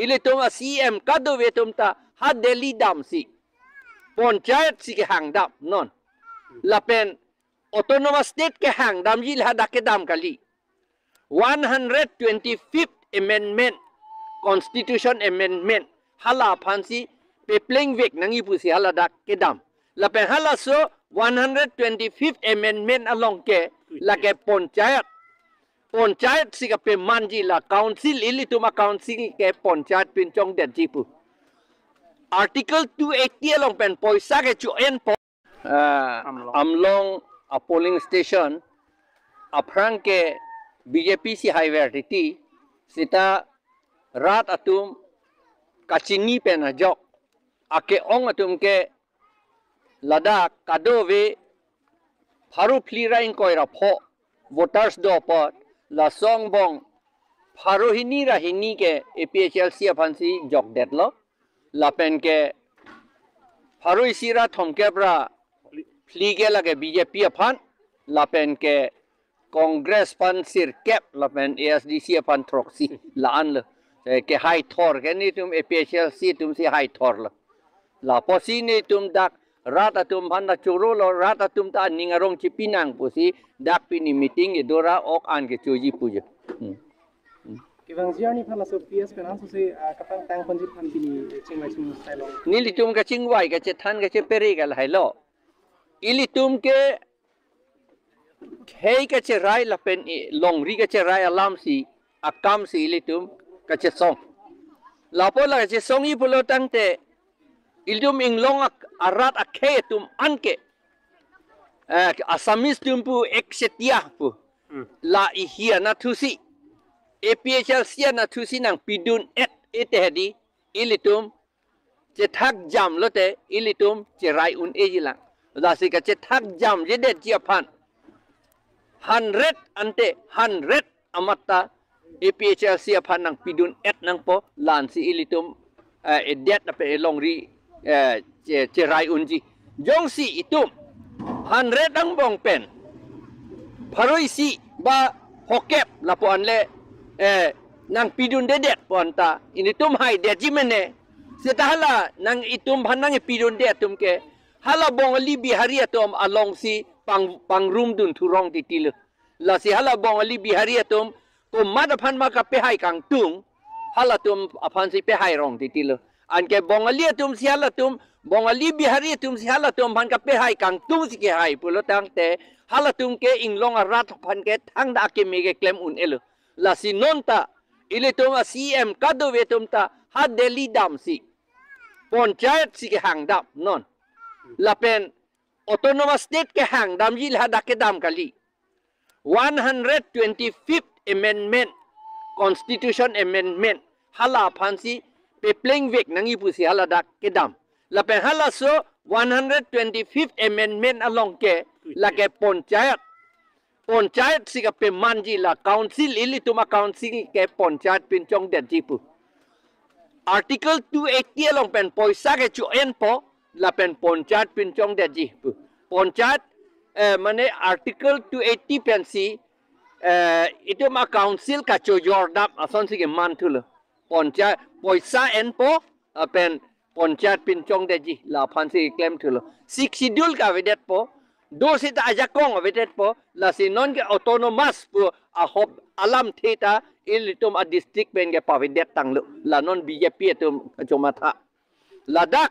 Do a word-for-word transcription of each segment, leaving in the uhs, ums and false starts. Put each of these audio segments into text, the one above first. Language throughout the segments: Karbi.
Ilitum a-C E M kadokave atum ta ha Delhi damsi, panchayat si kehang dam non. Lapen autonomous state kehang damji le hadak kedam kali. One hundred twenty-fifth amendment, constitution amendment, hala aphansi peplengvek nangji pusi hala dak kedam. Lapen halaso one hundred twenty-fifth amendment along ke lake panchayat, panchayat si kapemanji, la council, ilitum a-council ke panchayat pinchongdetji pu. Article two eighty along pen poisa kecho-enpo. Ah, Amlong. Amlong a-polling station aphrang ke B J P si haiver titi, seta rat atum kachini pen ajok, ake-ong atum ke ladak kadokave pharo phli ra ingkoi ra pho voters do apot, laso angbong pharo hini ra hini ke A P H L C aphansi jokdetlo. Lapen ke pharo isi ra thomkep ra phli ke lake B J P aphan, lapen ke Congress aphan sirkep, lapen A S D C aphan throksi, la-anlo. Eh, kehai thor ke nelitum A P H L C atumsi hai thorlo. Lapusi nelitum dak rat atum aphan ta chorolo, rat atum ta aning arong chipi nang pusi dak pini meeting kedo ra ok an kechoji pu jo. Hmm. Kevangji arni aphan laso P S pen ansose, ah, kapangtang ponji aphan pini, eh, chingvai chingvai style long. Nelitum kachingvai kachethan kachepere ke lahailo. Ilitum ke khei kacherai lapen i longri kacherai alamsi, akamsi ilitum kachesong. Lapu la kachesongji pulo tangte, ilitum inglong ak-, arat akhei atum anke, eh, Assamese atum pu ek chetia pu. Hmm. La ihi anatthusi, A P H L C anatthusi nangpidun-et-e te hedi, ilitum chethak jamlote ilitum cherai un-eji lang. Lasi kachethak jamjedetji aphan hundred ante hundred amat ta A P H L C aphan nangpidun-et nangpo, la-ansi ilitum, eh, edet lapen elongri, eh, che-, cherai unji. Jongsi itum hundred angbong pen pharo isi ba phokep lapu anle, eh, nangpidundedet pu anta ilitum haidetji mene. Seta hala nang itum aphan nangpidunde atum ke hala Bongali Bihari atum alongsi pang, pangrumdun thurong titilo. Lasi hala Bongali Bihari atum komat aphan ma kapehai kangtung, halatum aphansi pehai rong titilo. Anke Bongali atumsi halatum, Bongali Bihari atumsi halatum aphan kapehai kangtungsi kehai pulo tangte, halatum ke inglong arat aphan ke thangta akeme keklem un-elo. Lasi non ta ilitum a-C E M kadokave atum ta ha Delhi damsi, panchayat si kehang dam non. Lapen autonomous state kehang damji le hadak kedam kali. One hundred twenty-fifth amendment, constitution amendment, hala aphansi peplengvek nangji pusi hala dak kedam. Lapen halaso one hundred twenty-fifth amendment along ke lake panchayat, panchayat si kapemanji, la council, ilitum a-council ke panchayat pinchongdetji pu. Article two eighty along pen poisa kecho-enpo, lapen panchayat pinchongdetji pu. Panchayat, eh, mane Article two eighty pensi, eh, itum a-council kachojor dam asonsi keman thulo. Panchayat poisa enpo, lapen panchayat pinchongdetji, la aphansi klemthulo. Sixth Schedule ke avedetpo, do seta ajakong avedetpo, lasi non ke autonomous pu ahop alamthe ta ilitum a-district pen ke pavedet tanglo, la non B J P atum kachomatha. Ladak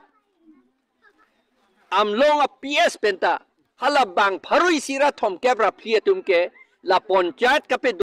Amlong a-P S pen ta hala bang pharo isi ra thomkep ra phli atum ke la panchayat kape